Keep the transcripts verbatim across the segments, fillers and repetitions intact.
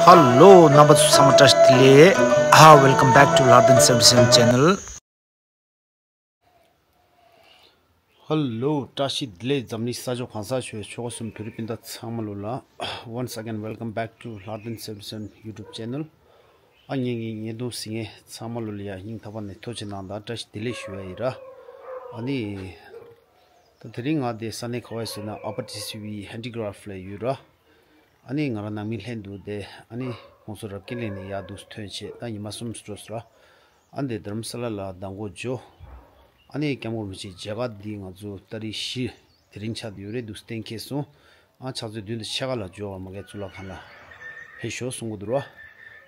ཧེ་ལོ། རྣམ་པ་ཚོ་ཚང་མ་བཀྲ་ཤིས་བདེ་ལེགས། ཨ། Welcome back to Lathan seventy seven channel. ཧེ་ལོ། བཀྲ་ཤིས་བདེ་ལེགས། འཛམ་གླིང་ས་ཕྱོགས་གང་སར་བཞུགས་པའི་ཆོལ་ཁ་གསུམ་བོད་རིགས་སྤུན་ཟླ་ཚང་མ་ལོ་ལ། Once again, welcome back to Lathan seventy seven YouTube channel. ཨ། ངེད་ཀྱི་བརྙན་ཐུང་གཟིགས་མཁན་ཚང་མ་ལོ་ལ་ཡ་སྙིང་ཐག་པ་ནས་ཐུགས་རྗེ་གནང་དང་བཀྲ་ཤིས་བདེ་ལེགས་ཞུ་ཡ་ཡིན་ར། ཨ་ནི། ད་དེ་རིང་ང་དེ་ས་གནས་ག་པར་ཡོད་ཟེར་ན། Upper T C V Handicraft ལ་ཡོད་ར། ཨ་ནི་ང་རང་ནང་མི་ལྷན་དུ་དེ། ཨ་ནི་ཁོང་ཚོ་རབ་རྒྱས་གླིང་ནས་ཡར་འདུག་ཐོན་བྱས། ད་ཉི་མ་གསུམ་འགྲོ་སོང་ར། ཨ་ནི་དེ་རྡ་རམ་ས་ལ་ལ་མདང་དགོང་འབྱོར། ཨ་ནི་སྐྱབས་མགོན་རིན་པོ་ཆེའི་མཇལ་ཁ་འདི་ང་ཚོ་ཏ་རིག་བཞི་དེ་རིང་ཆགས་བསྡད་ཡོད་རེད་འདུག་གཏན་འཁེལ་སོང་། ཨ། ཕྱག་ཚོད་བདུན་དང་ཕྱེད་ཀ་ལ་འབྱོར་བ། མ་གི་གཙུག་ལག་ཁང་ལ་ཕེབས་ཤོག་གསུང་གི་འདུག་ར།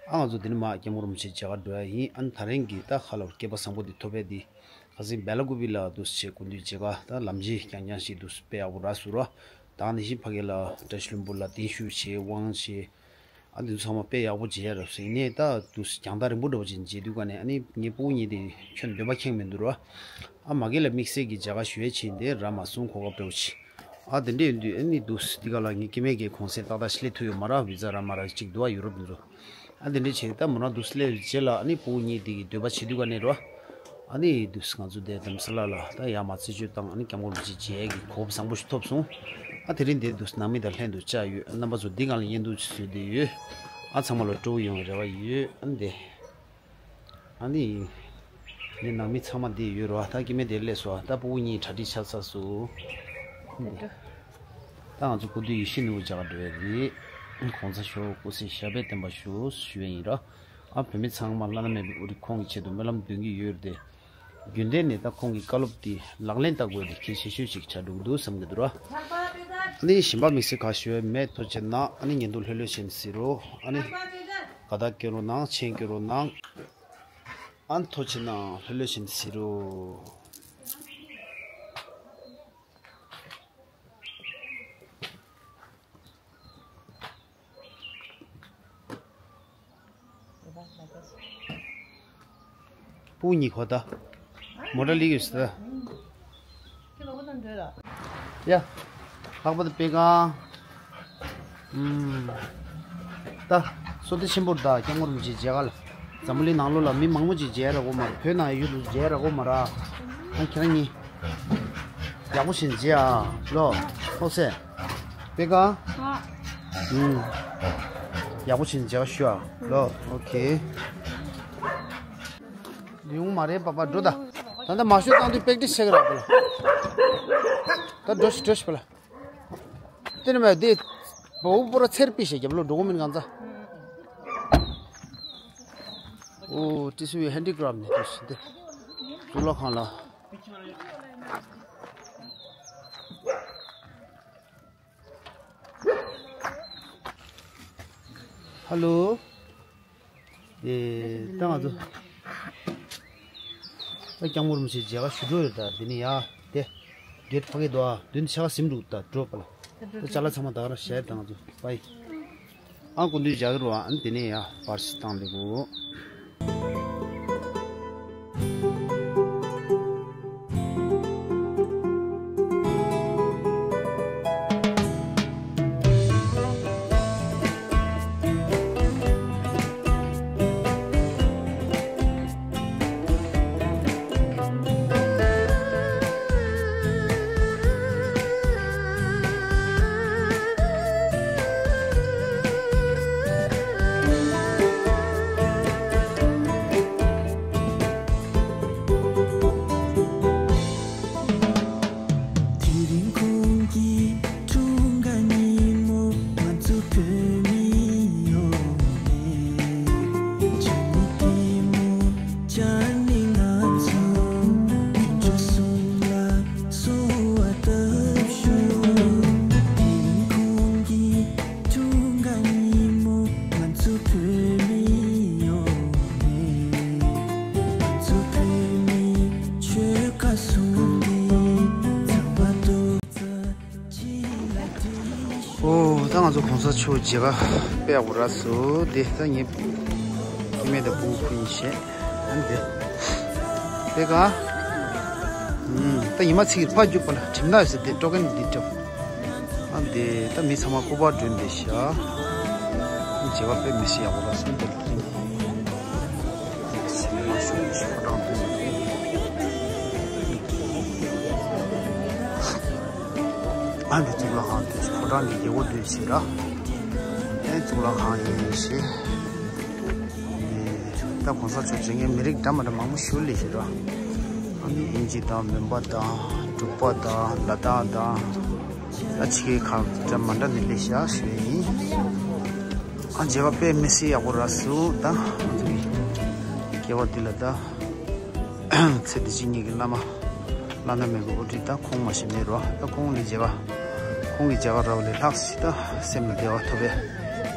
ཨ། ང་ཚོ་འདི་ནས་མར་སྐྱབས་མགོན་རིན་པོ་ཆེའི་མཇལ་ཁ་འགྲོ་ཡ་ཡིན། ཨ་ནི་དེ་རིང་གི་ད་ཁ་ལོ་སྐལ་པ་བཟང་པོ་འདི་ཐོབ་པ་འདི། ཁ་སང་སྦེ་ལ་ཀུ་པི་ལ་འདུག་སེ་བྱས་སྐུ་མདུན་མཇལ་ཁ་དང་ལམ་འཇལ་རྐྱང་རྐྱང་ཞིག་འདུག་སེ་དཔེ་ཡག་པོ་རག་སོང་ར། ད་ནང་བཞིན་ཕ་གི་ལ་བཀྲ་ཤིས་ལྷུན་པོ་ལ་གདན་ཞུ་བྱས། དབང་བྱས། ཨ། འདི་ཚོ་ཚང་མ་དཔེ་ཡག་པོ་མཇལ་ཡ་རག་སོང་། ཡིན་ནའི་ད་འདུག་སེ་རྒྱང་ཐག་རིང་པོ་འདྲ་པོ་ཅིག་མཇལ་དུས་ག་ནས། ཨ་ནི་ངའི་སྤུ་གུ་གཉིས་དེ་ཁྱོན་འདོན་པ་ཁེངས་མི་འདུག་ར། ཨ། མ་གི་ལ་དམིགས་བསལ་གྱི་མཇལ་ཁ་ཞུ་ཡ་ཕྱིན་དེ་རག་མ་སོང་། གོ་སྐབས་འདྲ་པོ་ཅིག་ཨ། དེ་འདྲ་ཡིན་དུས། ཨ་ནི་འདུག་སེ་འདི་ག་ལ་ངའི་སྐྱེ་དམན་གྱི་གུང་སེང་ཏག་ཏག་ཞིག་སླེབས་ཐུབ་ཡོད་མ་རེད། བི་ཛ་རག་མ་རག་ཅིག་འདུག་པ། ཡུ་རོབ་འདི་ཚོ། ཨ། དེ་འདྲ་བྱས། ད་མོ་རང་འདུག་སེ་སླེབས་རྗེས་ལ། ཨ་ནི་སྤུ་གུ་གཉིས་དེ་གི་འདོན་པ་བྱེད་དུས་ག་ནས་རོ། ཨ་ནི་འདུག་སེ་ང་ཚོ་དེ་རྡ་རམ་ས་ལ་ལ་ད་ཡར་མར་རྩད་གཅོད་བཏང་། ཨ་ནི་སྐྱབས་མགོན་རིན་པོ་ཆེ་མཇལ་ཡས་ཀྱི་གོ་སྐབས་བཟང་པོ་ཞིག་ཐོབ་སོང་། ཨ། དེ་རིང་དེ་འདུག་སེ་ནང་མི་དང་ལྷན་དུ་བཅར་ཡོད། རྣམ་པ་ཚོ་འདི་སྒང་ལ་བརྙན་ཐུང་ཅིག་བཟོས་བསྡད་ཡོད། ཨ། ཚང་མ་ལ་སྤྲོ་པོ་ཡོང་བའི་རེ་བ་ཡོད། ཨ་ནི་དེ། ཨ་ནི། ངའི་ནང་མི་ཚང་མ་འདི་ཡོད་རོ། ད་སྐྱེ་དམན་དེ་སླེབས་སོང་། ད་སྤུ་གུ་གཉིས་གྲ་སྒྲིག་ཆགས་ཚར་སོང་། ད་ང་ཚོ་སྐུ་མདུན་ཡིད་བཞིན་ནོར་བུ་མཇལ་ཁ་འགྲོ་ཡ་རེད། གོང་ས་མཆོག་སྐུ་ཚེ་ཞབས་པད་བརྟན་པར་ཤོག་ཞུ་ཡ་ཡིན་ར། ཨ། བོད་མི་ཚང་མ་བླ་ན་མེད་པའི་དབུ་ཁྲིད་ཁོང་གི་ཆེད་དུ་སྨོན་ལམ་འདོན་གྱི་ཡོད་རེད་དེ། རྒྱུན་ལྡན་ནས་ད་ཁོང་གི་བཀའ་སློབ་དེ་ལག་ལེན་བསྟར་དགོས་དེ་གལ་ཆེ་ཤོས་ཅིག་ཆགས་འགྲོ་གི་འདུག་བསམ་གྱི་འདུག་ར། ཨ་ནི་གཞན་པ་དམིགས་བསལ་ག་ཞུ་ཡ་མེད། ཐུགས་རྗེ་གནང་། ཨ་ནི་བརྙན་ཐུང་ལྷོད་ལྷོད་བྱས་ནས་གཟིགས་རོགས། ཨ་ནི་དགའ་རྟགས་སྐྱོན་རོགས་གནང་། མཆན་སྐྱོན་རོགས་གནང་། ཨ་ནི་ཐུགས་རྗེ་གནང་། ལྷོད་ལྷོད་བྱས་ནས་གཟིགས་རོགས། སྤུ་གུ་གཉིས་གོ་ད། མོ་ཊ་ལིག་ཡོད་ས་ད། ཡ། ལྷག་པར་དུ་སྤེལ་ཁང་། ཨུམ། ད། བསོད་བདེ་ཆེན་པོ་རེད། ད་སྐྱབས་མགོན་རིན་པོ་ཆེའི་མཇལ་ཁ་ལ། འཛམ་བུ་གླིང་ནང་ལོགས་ལ་མི་མང་པོ་ཅིག་མཇལ་རག་གོ་མ་རེད། བོད་ནང་ཡོད་དུས་མཇལ་རག་གོ་མ་རེད། ཨ། ཁྱེད་རང་གཉིས། ཡག་པོ་བྱས་ནས་མཇལ་ཨ། ལོ། ལྷོ་སེ། སྤེལ་ཁང་། ཨུམ། ཡག་པོ་བྱས་ནས་མཇལ་ཁ་ཞུ་ཨ། ལོ། ཨོ་ཁེ། ཡོང་མ་རེད་པ་པ། འགྲོ་ད། ད་ལྟ་མ་ཤོད་བཏང་དུས་པེག་ཏིས་བྱེད་ཀྱི་རག་པ་ལ། ད་འགྲོ་ཤི་འགྲོ་ཤི་པ་ལ། དེ་ནི་མ་དེ། བོ་བོ་ར་ཚེར་པི་ཞེས་རྒྱབ་ལོ་འགྲོ་གོ་མིན་གང་ཚ། ཨོ། ཏི་སུ་ཡི་ཧན་ཌི་ཀྲབ་ནས་དུ་ཞི་དེ། གཙུག་ལག་ཁང་ལ། ཧ་ལོ། ཨེ། ད་ང་ཚོ། ད་སྐྱབས་མགོན་རིན་པོ་ཆེ་མཇལ་ཁ་ཞུ་འགྲོ་ཡོད། ད་འདི་ནས་ཡ། དེ། གེ་ཊི་ཕ་གི་འདུག་ཨ། མདུན་དུ་ཆ་ག་ཟིན་འདུག་ད་འགྲོ་པ་ལ། ད་ཅ་ལག་ཚང་མ་ད་ག་རང་བཞག་ད་ང་ཚོ་པའི། ཨ། སྐུ་མདུན་མཇལ་གི་རེད་པ། ཨ་ནི་དེ་ནས་ཡ་པར་སི་བཏང་ལེ་གོ། དེ་རིང་ཁོང་གི་འཁྲུངས་སྐར་ཉིན་མོ། ང་ཚོ་བོད་མི་ཡོངས་ནས་ཅ་ནི་ལྟད་མོ་བཅར་ནས་ང་ཚོ་དཀོན་མཆོག་གསུམ་ལ་གསོལ་བ་བཏབ་ཤོག་དེ་རིང་ཁོང་གི་འཁྲུངས་སྐར་ཉིན་མོ། ང་ཚོ་བོད་མི་ཡོངས་ནས། ང་ཚོ་བོད་མི་ཆོལ་ཁ་གསུམ་གྱི་ཚང་མ་ཐུགས་རྗེ་ཆེ་ལ་འདི། ཨོ། ད་ང་ཚོ་གོང་ས་མཆོག་མཇལ་ཁ་དཔེ་ཡག་པོ་རག་སོང་། དེ་ད་ངའི་སྐྱེ་དམན་དང་སྤུ་གུ་ཁོ་གཉིས་བྱས། ཨ་ནི་དེ། དེ་ག་ཨུམ། ད་ཉི་མ་ཚིག་གི་ཕར་རྒྱུག་པ་ལ་གྲིམ་ནག་ཡོད་ས་དེ་སྤྲོ་མཁན་འདི་སྤྲོ། ཨ། དེ་ད་མི་ཚང་མ་སྐུ་པར་སྒྲོན་བསྡད་ཤག་བྱེད་པ་དཔེ་མི་སྲིད་ཡག་པོ་ར་སོང་། དེ་ལ་བརྟེན་སེམས་མ་ཤོར་ཤོར་གྲངས་དུ་ཨ་འདི་གཙུག་ལག་ཁང་དུ་ཕོ་བྲང་གི་རྒྱལ་སྒོ་དུ་བྱེད་ར། ཨེ་གཙུག་ལག་ཁང་ཡིན་ཞེས། ད་གོང་ས་མཆོག་མཇལ་མཁན་མི་རིགས་འདྲ་མི་འདྲ་མང་པོ་ཞིག་སླེབས་ཤག་ར། ཨ་ནི་དབྱིན་ཇི་དང་མོན་པ་དང་འབྲུག་པ་དང་ལ་དྭགས་དང་། ཨ་ཕྱི་རྒྱལ་ཁག་འདྲ་མི་འདྲ་ནས་སླེབས་ཤག་ཞུ་ཡས་ཡིན། ཨ་མཇལ་ཁ་དཔེ་མི་སྲིད་ཡག་པོ་ར་སོང་། ད་ང་ཚོ་གི་སྐྱེ་བ་འདི་ལ་ད་ཚེ་འདི་ཕྱི་གཉིས་ཀྱི་བླ་མ་བླ་ན་མེད་པའི་དབུ་ཁྲིད་ད་ཁོང་མ་གཞི་མེད་རོ། ད་ཁོང་ལ་མཇལ་ཁ་ཁོང་གི་མཇལ་ཁ་རག་པ་ལས་ལྷག་ཅིག་ད་སེམས་ལ་བདེ་བ་ཐོབ་པའི་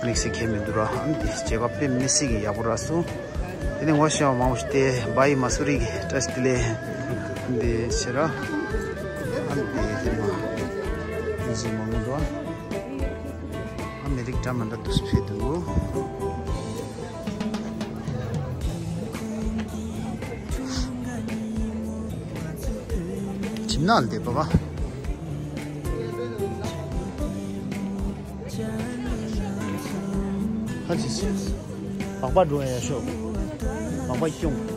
དམིགས་བསལ་གང་ཡང་མི་འདུག་ར། ཨ་ནི་འདི་མཇལ་ཁ་དཔེ་མི་སྲིད་ཀྱི་ཡག་པོ་ར་སོང་། དེ་ནས་ངོ་ཤེས་པ་མང་པོ་ཞིག་བལྟས། བཱ་ཡི་མ་སུ་རི་གི་བཀྲ་ཤིས་བདེ་ལེགས་འདི་བྱེད་ར། ཨ་ནི་དེ་དེ་མ་ཨིན་ཇི་མང་པོ་འདུག་ཨ་མི་རིགས་འདྲ་མི་འདྲ་འདུག་ཕེབས་འདུག་ཁྱིམ་ནང་ལ་བསྡད་པ་བ། ཁ་ཅིག་སྦག་སྦག་འགྲོ་ཡ་ཤོག་སྦག་སྦག་སྐྱོང་།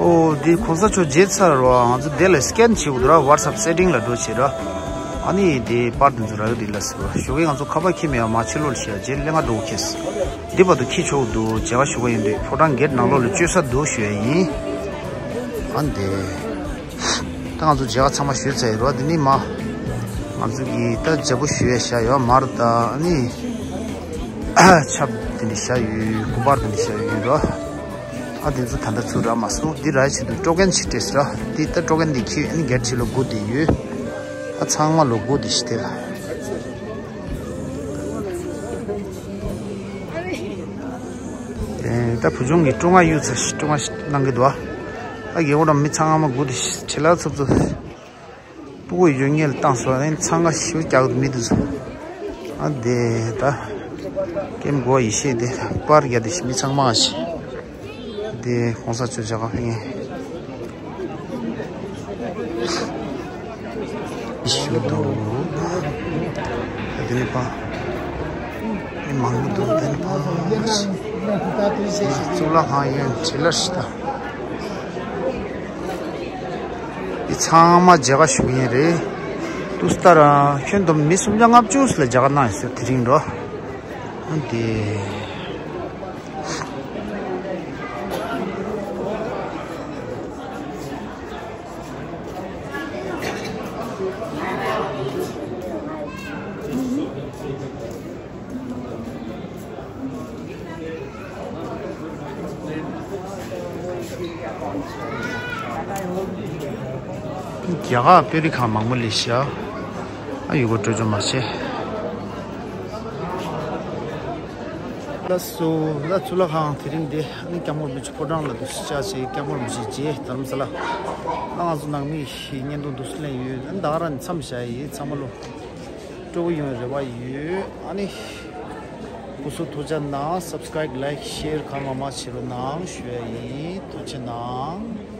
ཨོ། འདི་གོང་ས་མཆོག་མཇལ་ཚར་རོ། ང་ཚོ་དེ་ལ་སི་ཀེན་བྱེད་དགོས་འདུག་ར། ཝ་ཊི་སེབ་སེ་ཊིང་ལ་འགྲོ་བྱེད་ར། ཨ་ནི་དེ་པར་དེ་ཚོ་རག་ཡོད་དེ་ལ་ཟེར་རོ། ཞོགས་ཀས་ང་ཚོ་ཁ་པར་ཁྱེར་མེད་པ་མ་ཕྱི་ལོགས་ལ་བྱེད་ཡ་རྗེས་ལས་ང་འགྲོ་གི་ཁེལ། འདི་བར་དུ་ཁྱི་ཆོག་འདུག་མཇལ་ཁ་ཞུ་གི་ཡིན་དུས་ཕོ་བྲང་གེ་ཊི་ནང་ལོགས་ལ་བཅོལ་ས་འདུག་ཞུ་ཡ་ཡིན། ཨ་འདི། ད་ང་ཚོ་མཇལ་ཁ་ཚང་མ་ཞུས་ཚར་ཡོད་རེད་བ། འདི་ནི་མ། ང་ཚོ་གི་ད་མཇལ་པོ་ཞུ་ཡ་བཞག་ཡོད་མ་རེད། ད་ཨ་ནི། ཆབ་དེ་འདྲ་བཞག་ཡོད། གོས་པར་དེ་འདྲ་བཞག་ཡོད་རེད་བ། ཨ་དེ་ཚོ་ད་ལྟ་ཚུར་རག་མ་སོང་། འདི་རག་ཡ་ཆེད་དུ་ཊོ་ཀེན་ཞིག་སྤྲད་ཟེར་ར། འདི་ད་ཊོ་ཀེན་འདི་ཁྱེར་ཨ་ནི་གེ་ཊི་ཕྱི་ལོགས་སྒུག་བསྡད་ཡོད། ཨ་ཚང་མ་ལོགས་སྒུག་བསྡད་ཤག་དེ་ལ། ཨེ། ད་བུ་ཆུང་གིས་ཀྲུང་ཨ་གཡུག་ཚར་ཤག་ཀྲུང་ཨ་ཞིག་གནང་གི་འདུག་ཨ་རྒན་གོག་ར་མི་ཚང་མ་སྒུག་བསྡད་ཤག་ཁྲི་ལ་ཚུབ་ཚུབ། སྤུ་གུ་ཡོད་ངེས་ལ་བཏང་སོང་། ཨེ་འཚང་ཁ་ཞེ་པོ་རྒྱག་གི་མི་འདུག་སོང་། ཨ་དེ་ད་ཀེམ་གོ་ཡེ་ཤེས་དེ་པར་རྒྱག་དེ་མི་ཚང་མ་ཞིག་དེ་གོང་ས་མཆོག་མཇལ་ཁ་ཕེབས་མཁན་ཞུ་འདུག་དེ་ནས་པ་ཨེ་མང་པོ་འདུག་དེ་ནས་པ་གཙུག་ལག་ཁང་ཡོན་ཁྲི་ལ་ཞིག་ད། འདི་ཚང་མ་མཇལ་ཁ་ཞུ་མཁན་རེད། ཏུ་སྟ་ར་ཁྱོན་བསྡོམས་མི་སུམ་བརྒྱ་ལྔ་བཅུ་ལ་མཇལ་ཁ་གནང་ཡོད་ཟེར་དེ་རིང་འགྲོ། འདི། རྒྱ་གར་དཔོན་རིགས་ཁག་མང་པོ་སླེབས་ཤག་ཨ་ཡུ་གུར་སྤྲོད་སྦྱོར་མ་བྱས། ལགས་སོ། ད་གཙུག་ལག་ཁང་དེ་རིང་འདི་ཨ་ནི་སྐྱབས་མགོན་རིན་པོ་ཆེ་ཕོ་བྲང་ལ་འདུག་སེ་བཅར་བྱས། སྐྱབས་མགོན་རིན་པོ་ཆེ་རྗེས་རྡ་རམ་ས་ལ། ཨ་ང་ཚོ་ནང་མི་ཞིག་བརྙན་ཐུང་འདུག་སེ་ལེན་ཡོད། ཨ་ནི་ད་ག་རང་མཚམས་བཞག་ཡིན། ཚང་མ་ལོ། སྤྲོ་པོ་ཡོང་བའི་རེ་བ་ཡོད། ཨ་ནི། སྐུ་གཟུགས་ཐུགས་ཅག་གནང་། སབ་སི་ཀ་རེབ་ལའེག་ཤེར་གང་མང་མང་བྱེད་རོགས་གནང་ཞུ་ཡ་ཡིན། ཐུགས་རྗེ་གནང་།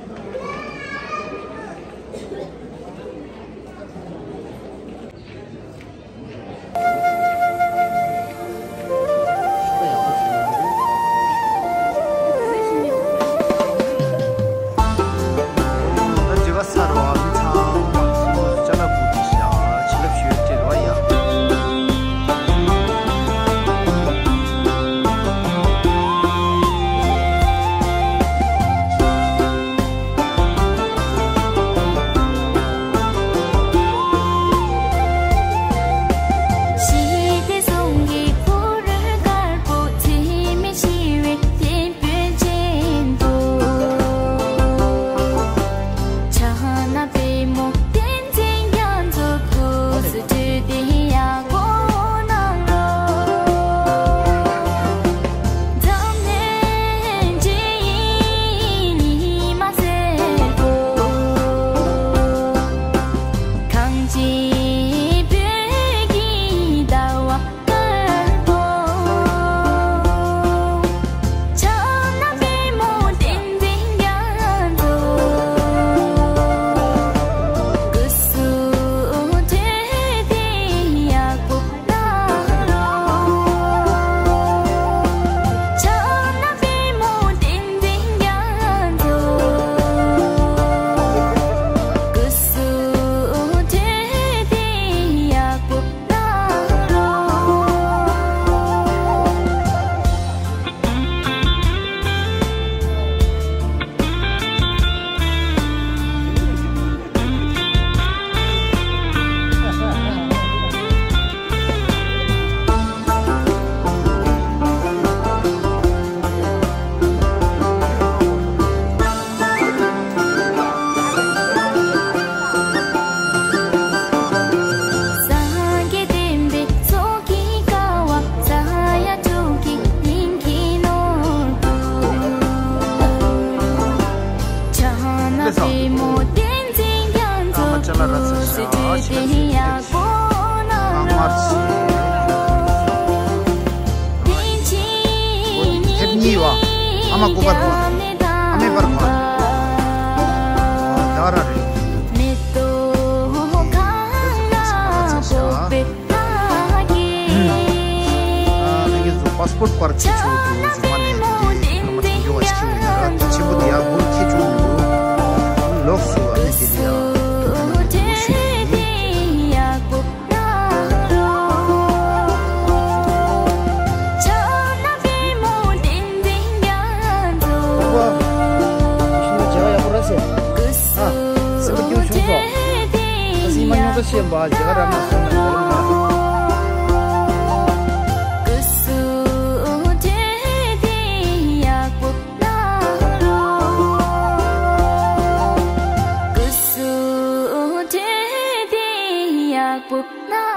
ཡི་བ། ཨ་མ་སྐུ་པར་བ། ཨ་མའི་པར་བ། ད་ར་རེད། ཨ་ངེད་ཚོ་པ་སི་པོར་ཊི་པར་ཁྱེར་ཆོག་འདུག་གཞུག་མ་ནས་དེ་ཨ་མ་དེ་འགྱོ་བ་ཞིག་ཡོད་ན་ར་དེ་ཆེན་པོ་དེ་ཡག་པོ་ཁྱེར་ཆོག་འདུག་ལོགས་སུ་ཨ་ནི་དེ་ལ་ཡག་པོ་ཞིག་ཡིན།